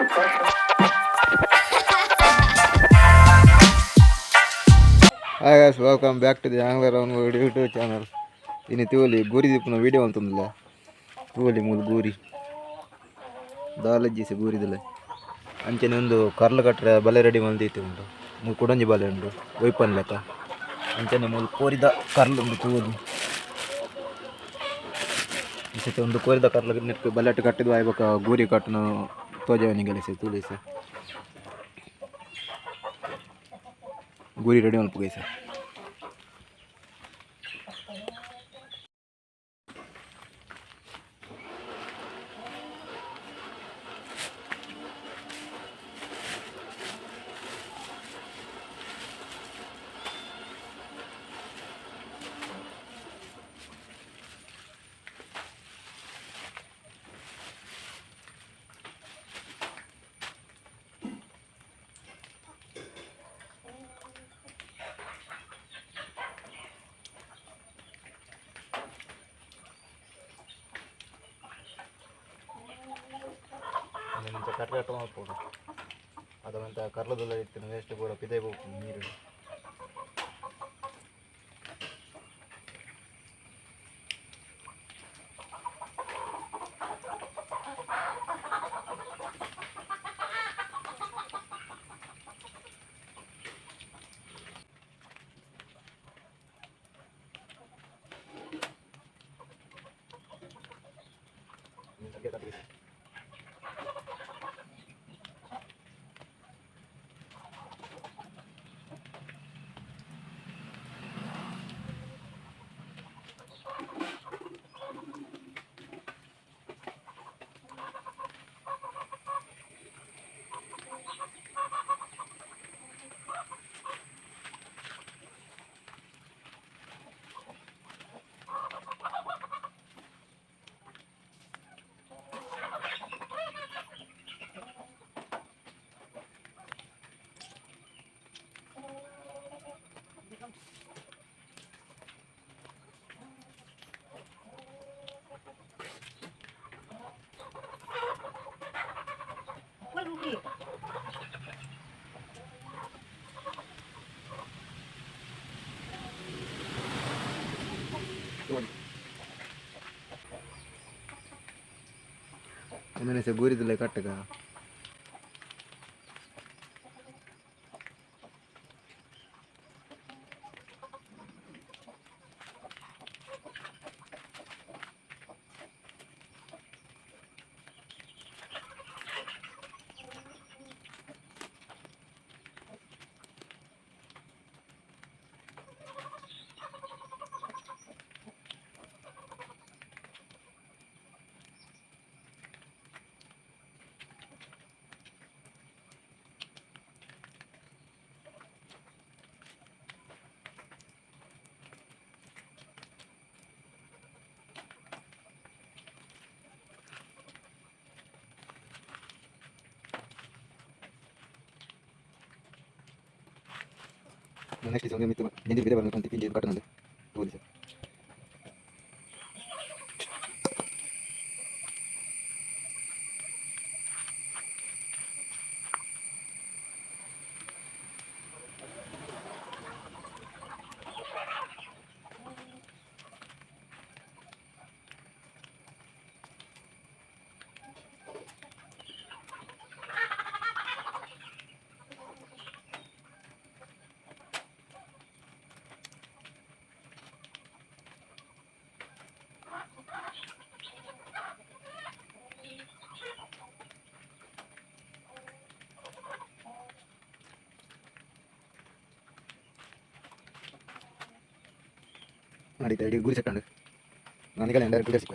Suppression. Hi guys, welcome back to the angler on YouTube channel. ಇನಿ ತೂಲಿ ಗೂರಿ ದಿಪ್ಪುನ video ಅಂತಂದಿಲ್ಲ. ತೂಲಿ ಮೂಲು ಗೂರಿ ದಾಲಜ್ಜಿಸಿ ಗೂರಿದಲ್ಲ. ಅಂಚನೆ ಒಂದು ಕರ್ಲ ಕಟ್ಟರೆ ಬಲೆ ರೆಡಿ ಮಲ್ದೀತಿ ಉಂಟು. ಮೂಲು ಕುಡೊಂಜಿ ಬಲೆ ಉಂಡು ಒಯ್ಪನ್ ಲೆಕ್ಕ. ಅಂಚನೆ ಮೂಲು ಕೋರಿದ ಕರ್ಲು ಉಂಡು ತೂವೊಲಿ. ಈ ಸತಿ ಒಂದು ಕೋರಿದ ಕರ್ಲ ನೆಟ್ ಬಲೆಟ್ ಕಟ್ಟಿದ್ ಆಯ್ ಬೊಕ ಗೂರಿ ಕಟ್ಟುನ ತೋಜಾವನಿ ಗೆಲಸೆ ತೂಲೇಸೆ. ಗೂರಿ ರೆಡಿ ಮಲ್ಪುಗ ಸರ್. ಇಂಚ ಕಟ್ ಕಟ್ ಮಲ್ಪೊಡು. ಅದ ಮಂತ ಕರ್ಲದಲ್ಲ ಇತ್ತಿನ ವೇಸ್ಟ್ ಪೂರ ಪಿದಯಿ ಪೋಪುಂಡು ನೀರು. ಉಂದೆನೆ ಗೂರಿದಲ್ಲ ಕಟ್ಟಗ. ನೆಕ್ಸ್ಟ್ ಒಂದು ಮಿತ್ತು ಮಿಂಜಿ ಬಿದೆ ಬರ್ಬೇಕು ಅಂತ ಪಿಂಜಿ ಕಟ್ಟನಂದೆ ತೋರಿ ಸರ್. ನಡೀತಾ ಇಡೀ ಗುರಿ ಸೆಟ್ ನನಗೆ ಎಂಡಾರು ಗುರಿ ಸಿಕ್ಕ.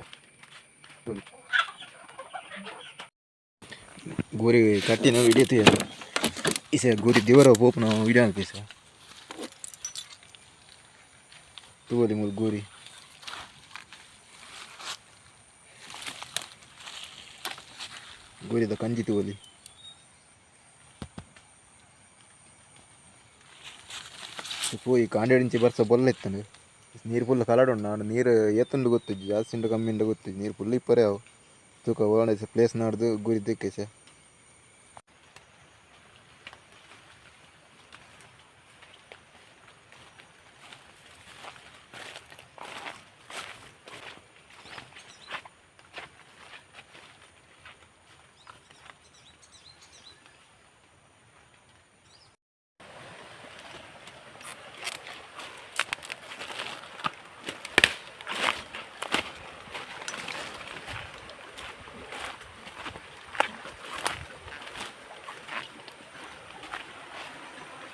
ಗೋರಿ ಕಟ್ಟಿನ ವಿಡಿಯೋ ತೀಯ. ಇಸೆ ಗೋರಿ ದೇವರ ಪೋಪುನ ವಿಡಿಯೋ ಅನ್ಪಿ ಸರ್. ತೂವಲಿ ಮೂಲು ಗೋರಿ. ಗೋರಿದ ಕಂಜಿ ತೂವಲಿ. ಪೋಯಿ ಕಾಂಡೆಡಿಂಚಿ ಬರ್ಸ ಬೊಲ್ಲ ಇತ್ತಂಡು. ನೀರು ಫುಲ್ ಕಲಡ್ ಉಂಡು. ಆಂಡ ನೀರು ಏತುಂಡು ಗೊತ್ತಿಜ್ಜಿ, ಜಾಸ್ತಿ ಉಂಡು ಕಮ್ಮಿ ಉಂಡು ಗೊತ್ತಿಜ್ಜಿ. ನೀರು ಫುಲ್ ಇಪ್ಪರೆ ಅವು. ತೂಕ ಓಣ ಪ್ಲೇಸ್ ನಾಡ್ದು ಗುರಿ ದಿಕ್ಕೇಸೆ.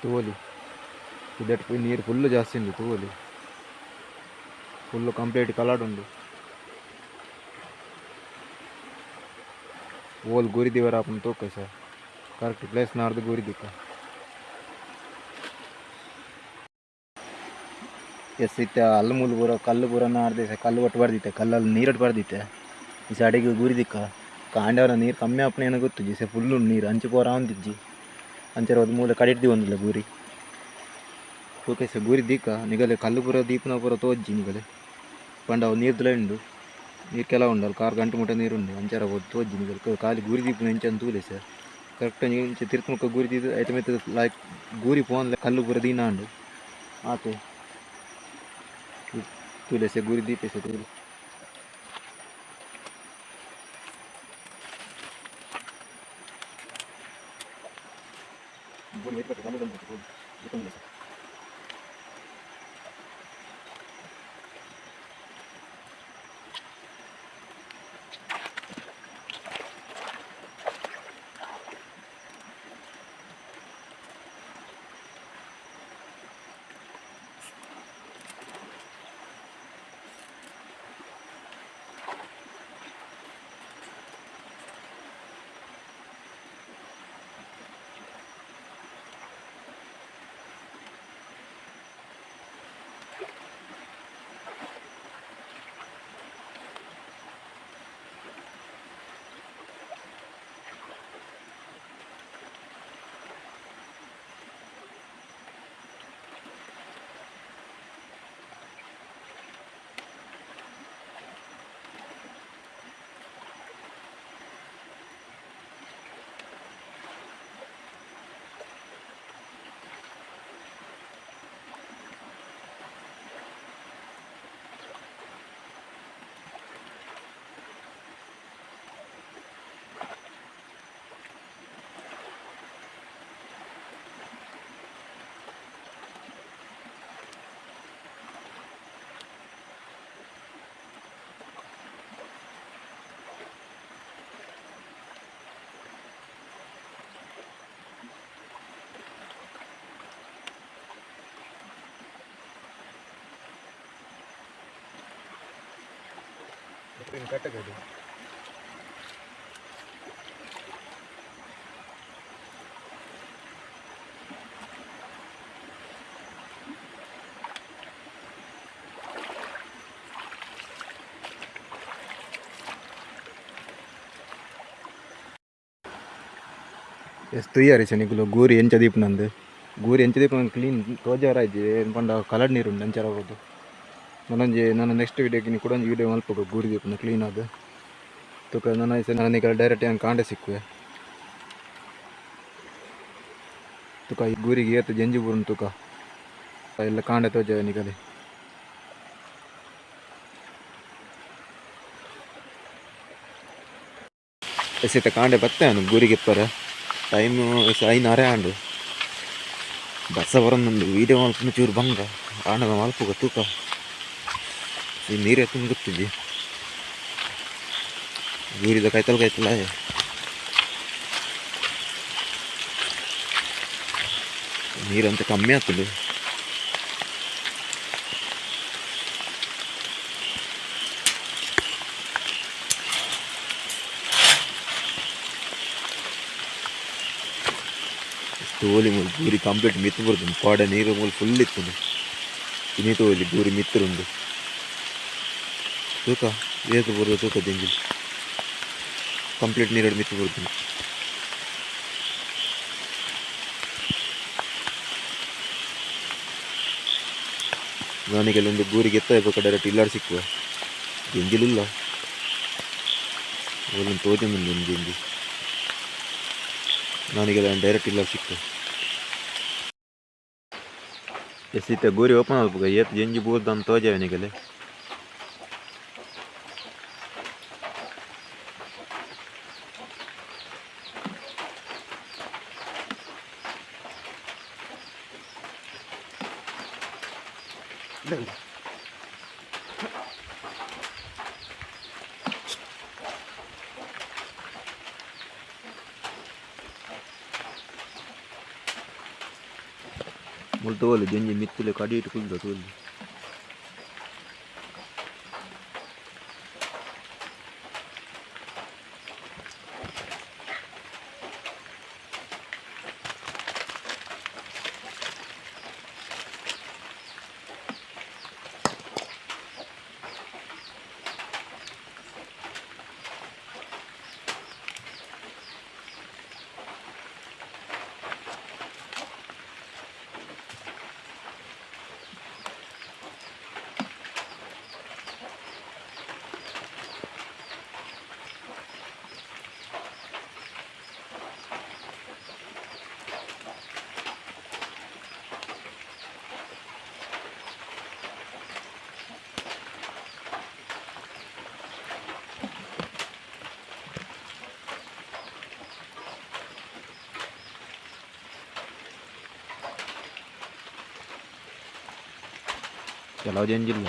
ತೂವೊಲಿ ತುದೆಟ್ ಪೂರ ನೀರು ಫುಲ್ಲು ಜಾಸ್ತಿ ಉಂಡು ತೂವೊಲಿ ಫುಲ್ಲು ಕಂಪ್ಲೀಟ್ ಕಲಡ್ ಉಂಡು. ಓಲ್ ಗೂರಿ ದೀವರ ಆಪುಂಡು ತೂಕ ಸರ್ ಕರೆಕ್ಟ್ ಪ್ಲೇಸ್ ನಾಡ್ದು ಗೂರಿ ದೀಕ. ಎಸ್ ಇತ್ತೆ ಅಲ್ಲು ಮೂಲು ಪೂರ ಕಲ್ಲು ಪೂರ ನಾಡ್ದೆ ಕಲ್ಲು ಒಟ್ಟು ಬರ್ದಿತ್ತೆ ಕಲ್ಲಲ್ಲಿ ನೀರಟ್ಟು ಬರ್ದಿತ್ತೆ ಈ ಸೈಡಿಗೆ ಗೂರಿ ದಿಕ್ಕ ಕಾಂಡವರ ನೀರು ಕಮ್ಮಿ ಆಪುನ ಏನೋ ಗೊತ್ತುಜಿ ಸೆ ಫುಲ್ ಉಂಡು ನೀರು ಅಂಚೆ ಪೂರ ಆವೊಂದಿಜ್ಜಿ ಅಂಚೆ ಹೋದ್ ಮೂಲ ಕಡಿಟ್ ದೀವೊಂದುಲ್ಲ ಗೂರಿ ಓಕೆ ಸರ್ ಗೂರಿ ದೀಕ ನಿಗಲೆ ಕಲ್ಲು ಪೂರ ದೀಪುನ ಪೂರ ತೋಜ್ಜಿ ನಿಗಲೆ ಪಂಡ ಅವು ನೀರ್ದಲೇ ಉಂಡು ನೀರು ಕೆಲವು ಉಂಡು ಅಲ್ಲಿ ಕಾರ್ ಗಂಟು ಮುಟ್ಟ ನೀರು ಉಂಡು ಅಂಚಾರ ಹೋದ್ ತೋಜ್ಜಿ ನಿಗಲೆ ಖಾಲಿ ಗೂರಿ ದೀಪುನ ಎಂಚ ಅಂತ ತೂಲೆ ಸರ್ ಕರೆಕ್ಟ್ ಇಂಚ ತಿರ್ತ್ ಮುಕ್ಕ ಗೂರಿ ದೀದು ಐತ ಮಿತ್ತ್ ಲಾಯ್ಕ್ ಗೂರಿ ಪೋವೊಂದು ಕಲ್ಲು ಪೂರ ದೀನ ಉಂಡು ಆತೆ ತೂಲೆ ಸೆ ಗೂರಿ ದೀಪೆ ಸೆ ತೂಲೆ. ಎಸ್ ತೂಯರೆ ನಿಕುಲು ಗೂರಿ ಎಂಚ ದೀಪುನಂದು ಗೂರಿ ಎಂಚ ದೀಪುನಂದು ಕ್ಲೀನ್ ತೋಜಾರ ಇಜ್ಜಿ ಏನ್ ಪಂಡ ಕಲರ್ ನೀರು ಉಂಡು ಅಂಚ ಹೋದು ನನೊಂಜಿ ನನ್ನ ನೆಕ್ಸ್ಟ್ ವೀಡಿಯೋಗೆ ಇನಿ ಕುಡೊಂಜಿ ವೀಡಿಯೋ ಮಲ್ಪೊಡು ಗೂರಿ ದೀಪುನ ಕ್ಲೀನ್ ಆದ್ ತುಕ ನನ ನನ ನಿಕಲ್ ಡೈರೆಕ್ಟ್ ಯಾನ್ ಕಾಂಡೆ ಸಿಕ್ಕುವೆ ತುಕ ಈ ಗೂರಿಗೆ ಏತ್ ಜಂಜಿ ಬೂರುಂಡು ತುಕ ಎಲ್ಲ ಕಾಂಡೆ ತೋಜಾವೆ ನಿಕಲೆ. ಎಸ್ ಇತ್ತೆ ಕಾಂಡೆ ಬತ್ತೆ ಯಾನ್ ಗೂರಿಗೆ ಇಪ್ಪರೆ ಟೈಮ್ ಐನಾರೆ ಆಂಡ್ ಬರ್ಸ ಬರೊಂದುಂಡು ವೀಡಿಯೋ ಮಲ್ಪುನ ಚೂರು ಬಂಗ ಆಂಡಲ ಮಲ್ಪುಗ ತೂಕ ಈ ನೀರು ಎತ್ತುಂದು ಗೊತ್ತಿಜ್ಜಿ ಗೂರಿದ ಕೈತಲ್ ಕೈತಲ್ ಆಯೆ. ನೀರಂತ ಕಮ್ಮಿ ಆತುಂಡು. ತೋಲಿ ಮೂಲು ಗೂರಿ ಕಂಪ್ಲೀಟ್ ಮಿತ್ತ್ ಬರ್ತುಂಡು ಕೋಡೆ ನೀರು ಮೂಲು ಫುಲ್ ಇತ್ತುಂಡು ಇನಿ ತೋಲಿ ಗೂರಿ ಮಿತ್ತುಂಡು ತೂಕ ಏತ್ ಬೂರ್ದ ತೂಕ ದಿಂಜಿಲ್ ಕಂಪ್ಲೀಟ್ ನೀರುಡು ಮಿತ್ತ್ ಬರ್ತುಂಡು. ನಾನಿಗೆಲ್ಲೊಂದು ಗೂರಿಗೆ ಎತ್ತ ಬೊಕ ಡೈರೆಕ್ಟ್ ಇಲ್ಲಡ್ ಸಿಕ್ಕುವೆ ದಿಂಜಿಲ್ ಉಲ್ಲ ಓಲೊಂದು ತೋಜೊಂದುಂಡು ಒಂಜಿ ಒಂಜಿ ನಾನಿಗೆಲ್ಲ ಡೈರೆಕ್ಟ್ ಇಲ್ಲಡ್ ಸಿಕ್ಕುವೆ. ಎಸ್ ಇತ್ತೆ ಗೂರಿ ಓಪನ್ ಮಲ್ಪುಗ ಏತ್ ಜಿಂಜಿ ಬೂರ್ದಂದ್ ತೋಜಾವೆ ನಿಕಲೆ. ಮುಲ್ ತೋಲು ಜಂಜಿ ಮಿತ್ತುಲೆ ಕಡಿಟ್ ಕುಲ್ದ ತೋಲು. ಕೆಲವು ಜಂಜಿಲ್ಲ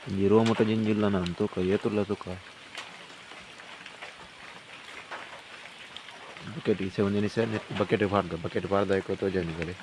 ಒಂಜಿ ಇರುವ ಮುಟ್ಟ ಜಂಜಿಲ್ಲ ನಾನು ತೂಕ ಏತುಲ್ಲ ತೂಕ ಬಕೆಟ್ ಇಸೆ ಒಂಜಿ ನಿಸೆ ಬಕೆಟ್ ಪಾಡ್ದ ಬಕೆಟ್ ಪಾಡ್ದ ಐಕೋ ತೋಜಂದಿ ಕಡೆ.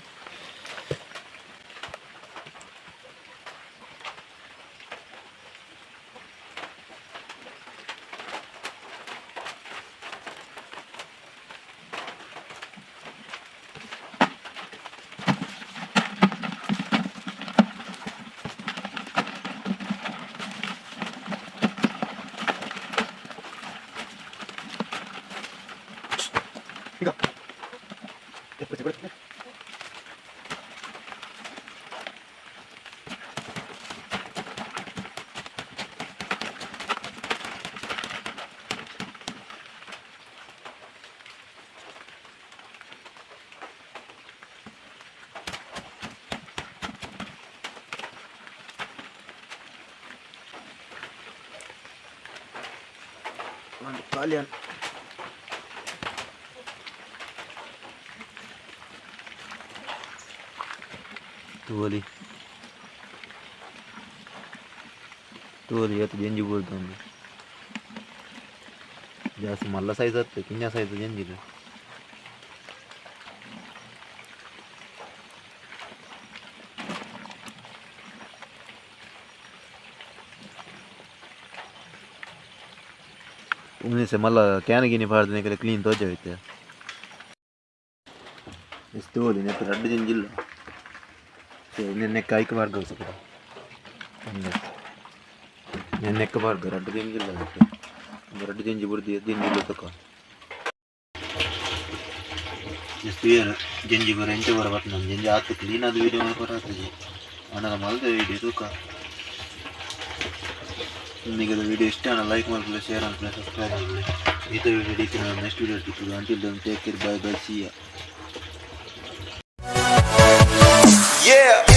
ಖಾಲಿ ತೋಲಿ ತೋಲಿ ಏತ್ ಜಂಜಿ ಬೂರ್ದುಂಡು ಜಾಸ್ತಿ ಮಲ್ಲ ಸೈಜ್ ಅತ್ತೆ ಕಿನ್ನ ಸೈಜ್ ಜಂಜಿಲು. ಉಂದೆಸೆ ಮಲ್ಲ can Guinea ಪಾಡ್ದು ನಿಕಲೆ ಕ್ಲೀನ್ ತೋಜಾವಿತ್ತೆ ಎಸ್ ತೋಲಿ ನೆಟ್ ರಡ್ಡ್ ಜಿಂಜಿಲ್ಲ ನೆನ್ನೆಕ್ಕ ಐಕ್ ಪಾಡ್ದು ಸಪಡ ನೆನ್ನೆಕ್ಕ ಪಾಡ್ದು ರಡ್ಡ್ ಜಿಂಜಿಲ್ಲ ನೆಟ್ ರಡ್ಡ್ ಜಿಂಜಿ ಬುಡ್ದು ಏತ್ ಜಿಂಜಿಲ್ಲ ತಕ ಎಸ್ ತೂಯರ್ ಜಂಜಿ ಪೂರ ಎಂಚ ಪೂರ ಬರ್ತುಂಡು ಜಂಜಿ ಆತ್ ಕ್ಲೀನ್ ಆದ್ ವೀಡಿಯೋ ಮಲ್ಪರ ಆತುಜಿ ಆಂಡಲ ಮಲ್ತೆ ವೀಡಿಯೋ ತೂಕ. ನಿಮಗೆ ವಿಡಿಯೋ ಇಷ್ಟ ಆಂಡ ಲೈಕ್ ಮಲ್ಪುಲೆ, ಶೇರ್ ಮಲ್ಪುಲೆ, ಸಬ್ಸ್ಕ್ರೈಬ್ ಮಲ್ಪುಲೆ. ಈತ ವಿಡಿಯೋ ಇತ್ತಿನ ನೆಕ್ಸ್ಟ್ ವಿಡಿಯೋ ತಿಕ್ಕುದು. Until then take care, bye bye, see ya. Yeah.